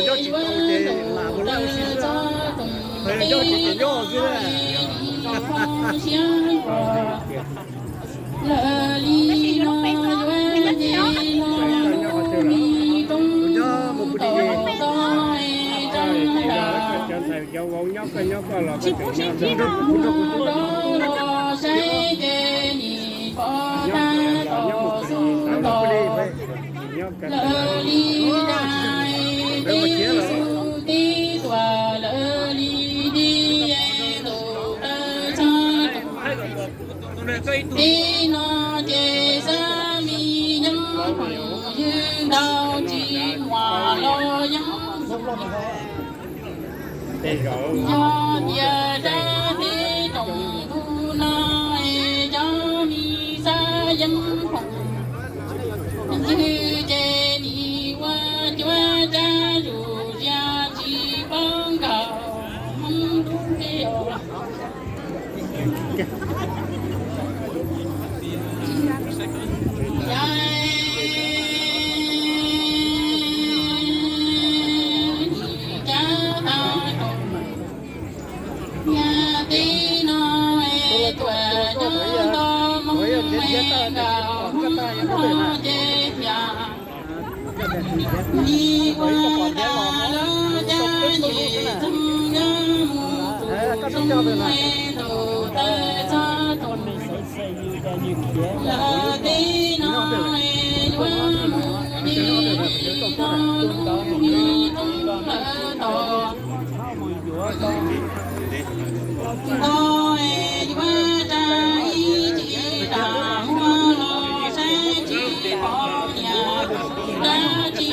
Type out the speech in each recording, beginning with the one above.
Yog tsis tau ces lam ua laj ua si xwb, yog tsis ces nyob xwb. Cov ntxhais cov vauv nyob koj nyob koj los koj tseem nyob. Nyob pw li, nyob pw li. Tib no ces xab mi yeeb khoom ywg ntau tsis muaj los yeeb. Yog tias dab teb toom ntuj no es cov mi xab yeeb khoom ywg ces nim ua cuab tsab zuj zus tsis paub nkaus Hmoob lub teb os. Nyab teb no es tuam nyob nto Hmoob es nkaus Hmoob no ces yam li ua cas lawv cab nyem txheeb nyob mus tus zoo es ntaus tawv txhob tus lawv teb no es yuav mus ces no lub me tub lawv tos nto es yuav tsa ib ce ram muag los saib tsis pom niam dab tsi.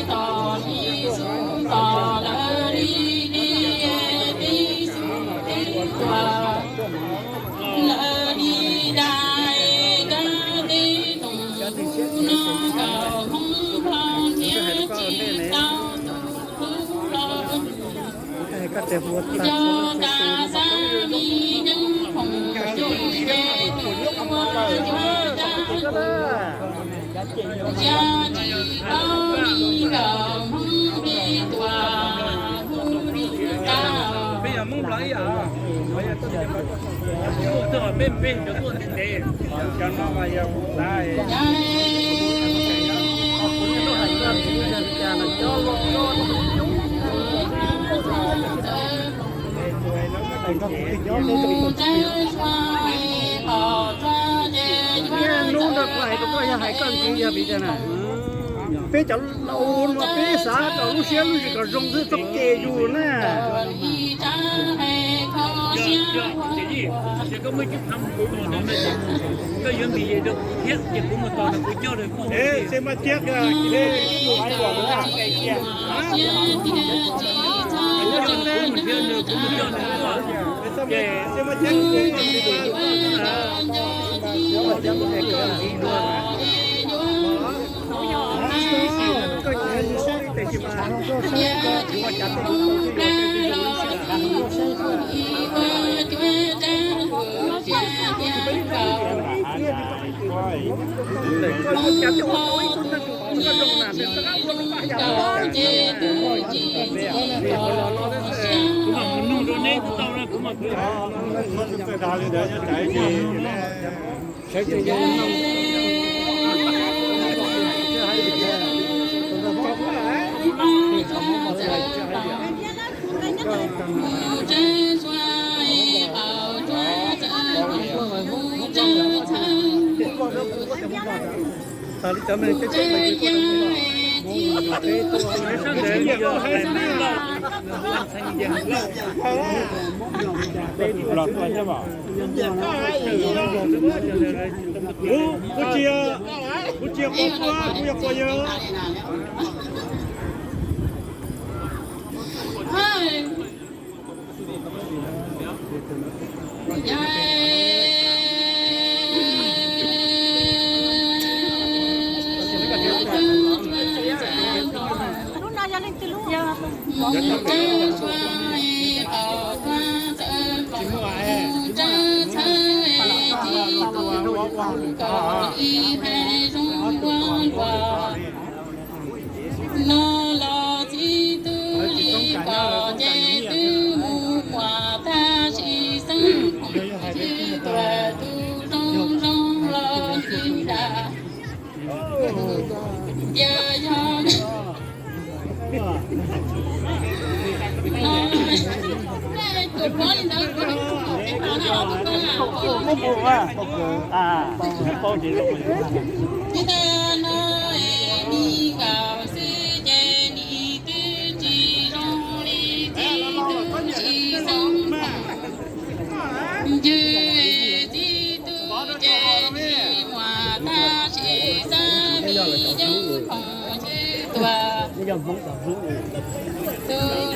Tos tib xub tos lawv li li tib xub tib tuam lawv li da es kab teb toom no nkaus Hmoob Nplog thiab tsis tau tus hlub los yog tas xab mi yeeb khoom ywg ces tus ua cuab tsab yog tsis paub li nkaus Hmoob tib tuam hu li kab. Hnub no kuv hais rau koj, yog hais koj ntxiv yog vim li cas na? Peb cov laus no peb xav kom lub siab lub ntsws kom zoo xwb txoj kev yus na. Kuv mam mus nug rau neb kuj tau na, kuv mam. Tas li cov neeg teb teb Los tuaj thiab mas. Kuv, kuv tsis, kuv tsis yog quas tuaj, kuv yog quas yawg. No los txiv tub li pom ces twb mus muam tab sis xeeb phoom twb tuam tus zoo zoo los ntxim nra. Yog yog no, tus pov li ntawd kuv tus no es nig nkaus xwb ces nig twb tsis zoo li txiv tub tsis xeeb phoom. Ncw txiv tub ces tsis muam tab sis xab mi yeeb phoom ntxwb tuam. Tus